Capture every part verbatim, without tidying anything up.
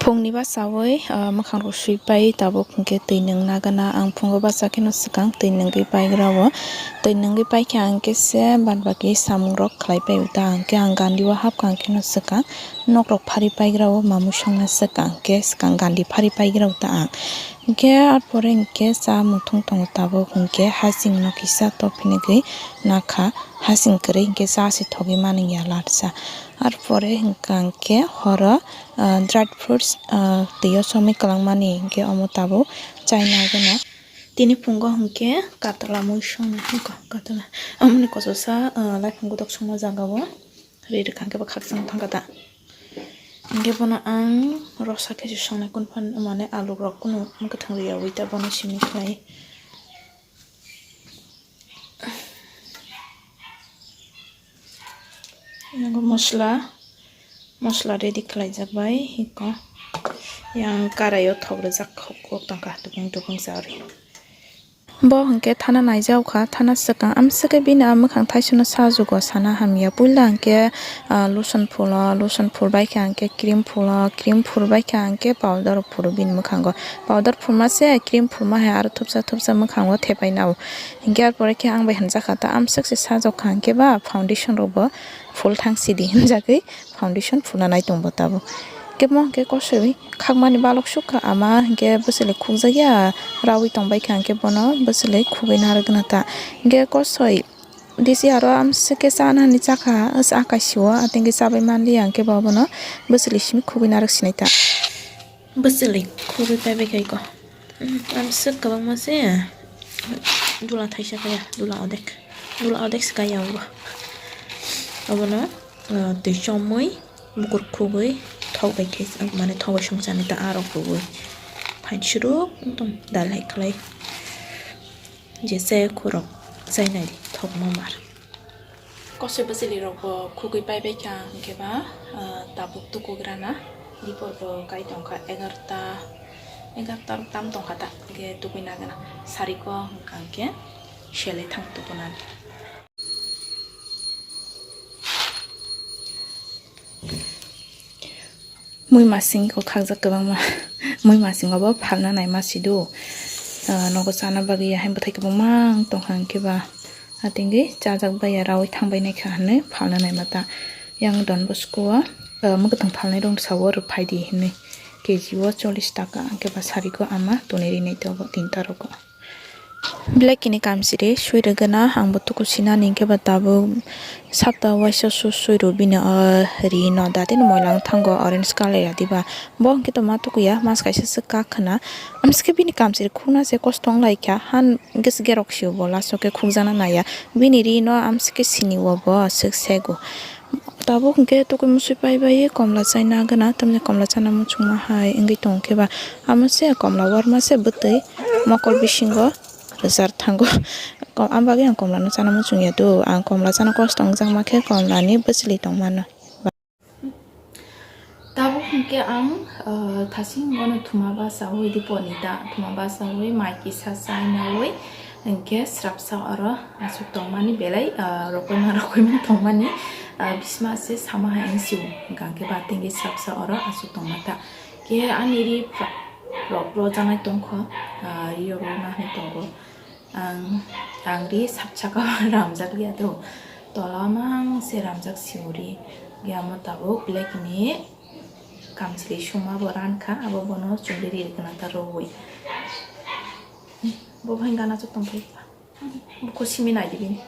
Pungni bachawi, ah, mwkhang rok sui pai, tabuk hwnkhe twi nwng nagana. Ang phungo bacha kheno swkang twi nwngwi paigra o. Twi nwngwi paikha hwnkhe se bad baki samung rok khlai pai uta, hwnkhe ang gandi o hapkha hwnkhe no swkang nok rok phari paigra o, mamui songna swkang hwnkhe swkang gandi phari paigra uta ang. Hwnkhe arpore hwnkhe cha muthung tongo tabuk, hwnkhe hasing no kisa tophinigwi nakha, hasing kwrwi hwnkhe cha se thogwi mani ya latsa. Arpore hwnkha hwnkhe horo, ah, dried fruits, ah, twi o somwi kwlangmani hwnkhe omo tabuk chaina gana. Tini phungo hwnkhe katla mui songna hwnkha, katla. Amoni kososa, ah, laifang godok songna jaga o ri rwkha hwnkhe bo khakchang thangkha ta. Hwnkhe bono ang rosa khe se songnai, kunu phan mane alu rok kunu mwkhwtwng riyaui ta bono simi khlai. Ego mosla, mosla ready khlaijak bai eko. Yang karai o thok rwjak, khok khok tongkha, tupung tupung sa ri. Bo hwnkhe thana naijak kha, thana swkang. Amswkhe bini a mwkhang thaisano sajugo sana hamya. Puila hwnkhe, ah, lotion phulo, lotion phurbaikha hwnkhe cream phulo, cream phurbaikha hwnkhe powder phuru bini mwkhango. Powder phurma se cream phurma hai aro thupsa thupsa mwkhango thepai nao. Hwnkhe arpore khe ang bai hamjakha ta, amswk se sajokha hwnkhe ba foundation rokbo phul thang sidi hinjagwi foundation phulna nai tongbo tabuk. Khe mo hwnkhe kosoi khakmani balok sukha ama hwnkhe bwswlwi khukjakya raui tongbaikha hwnkhe bono bwswlwi khugwi narwkna ta. Hwnkhe kosoi disi aro amswk khe chana hinwi chakha, asa akaisio atengkhe chabai manliya hwnkhe bo bono bwswlwi simi khugwi narwk sinai ta. Bwswlwi khugwi paibai khaiko. Amswk kwbangma se dula thaisa kaya, dula odek. Dula odek se kaya obo. Obono, ah, twi chomwi bukur khugwi thok bai khe, mane thok bai songchani ta arok rwui. Phain suruk wngtong dal hai khlai. Je chaya khorok chainai thokma mar. Kosoi bwchwlwi rok bo khugwi paibai kha hwnkhe ba, ah, tabuk tukugrana. Dipor bo kai tongkha egarta, egarta rok tam tongkha ta, hwnkhe tukui nagana. Sariko hwnkha hwnkhe selai thang tukunani. Mui masing kok khakjak kwbangma. Mui masing obo phalna naima sido. Ah, nogo chana bagwi ya hai bwthai kwbangma wng tongkha hwnkhe ba. Atingwi chajak baiya raui thangbai naikha hinwi phalna naima ta. Yang Don Bosco o, ah, mwkhwtwng phalnai rok sao rwphaidi hinwi. K G o chollish taka hwnkhe ba sariko ama tonwi rinai tongo tinta rogo. Black ni kamchiri sui rwgwna, ang bo tuku sinani hwnkhe ba tabuk sapta waisa su sui rw bini o ri no da tini moila wng thango orange colour ya diba. Bo hwnkhe to ma tuku ya, mas kaisa swk kak khwna. Amswkhe bini kamchiri khukna se kosto wng lai kha, han hwnkhe se gerok sio bo last o khe khukjakna naiya. Bini ri no amswkhe sini o bo swk sego. Tabuk hwnkhe tukui musui pai bai komla chaina gana, tamni komla chana muchungma hai wngwi tong khe ba. Amo se komla warma se bwtwi mokol bisingo rwchar thango. Ko-, am bagwi ang komla no chana muchung ya do, ang komla chana kosto wngjakma khe komla ni bwchwlwi tong mano. Tabuk hwnkhe ang, ah, thasing bono thuma bachaui di ponita, thuma bachaui mai kisa chainaui, hwnkhe srapsa oro aswk tongmani belai, ah, rokoima rokoima tongmani, ah, bisma se sama hai wng sio, hwnkha hwnkhe ba tingwi srapsa oro aswk tongma ta. Khe ani ri phrok phrok rojaknai tongkho, ah, ri o rwna hinwi tongo. Ang, ang ri sapsaka ramjak ya do. Tola mang se ramjak siori. Ge amo tabuk black ni kamchwlwi suma bo rankha, abo bono chumui ri rwgwna ta rwui. Bo hai gana chwk tongphai. Buko simi nai di bini.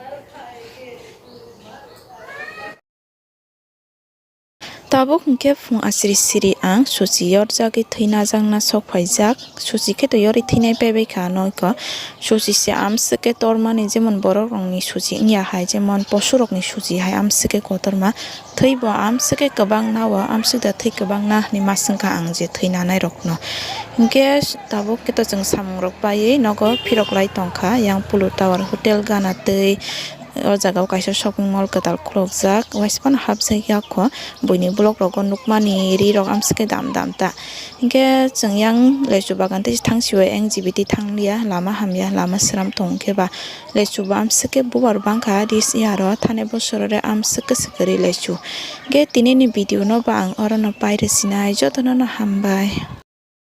Tabuk hwnkhe phung asri sri ang suchi yorjagwi thwi najakna sok phaijak. Suchi khe to yorwi thwinai paibai kha noiko. Suchi se amswk khe tormani, jemon borok rokni suchi wngya hai, jemon posu rokni suchi hai amswk khe kotorma. Thwi bo amswk khe kwbang na o, amswk da thwi kwbang na hwnwi ma swngkha ang je thwi nanai rokno. Hwnkhe tabuk khe to chwng samung rok paiwi nogo phirok lai tongkha, yang Pulu Tower Hotel gana twi, O jaga o kaisa shopping mall kwtal khulukjak, waisa phano hapjak ya kho. Buini vlog rogo nukmani ri rok amswk khe dam dam ta. Hinkhe chwng yang lechu bagan tei thang siwi N G B T thang liya, lama hamya, lama sram tong khe ba lechu bo amswk khe bubar bangkha this year o, thani bosor o re amswk khe swkari lechu. Hinkhe tini ni video no ba ang oro no pai rw sinai, joto no no hambai.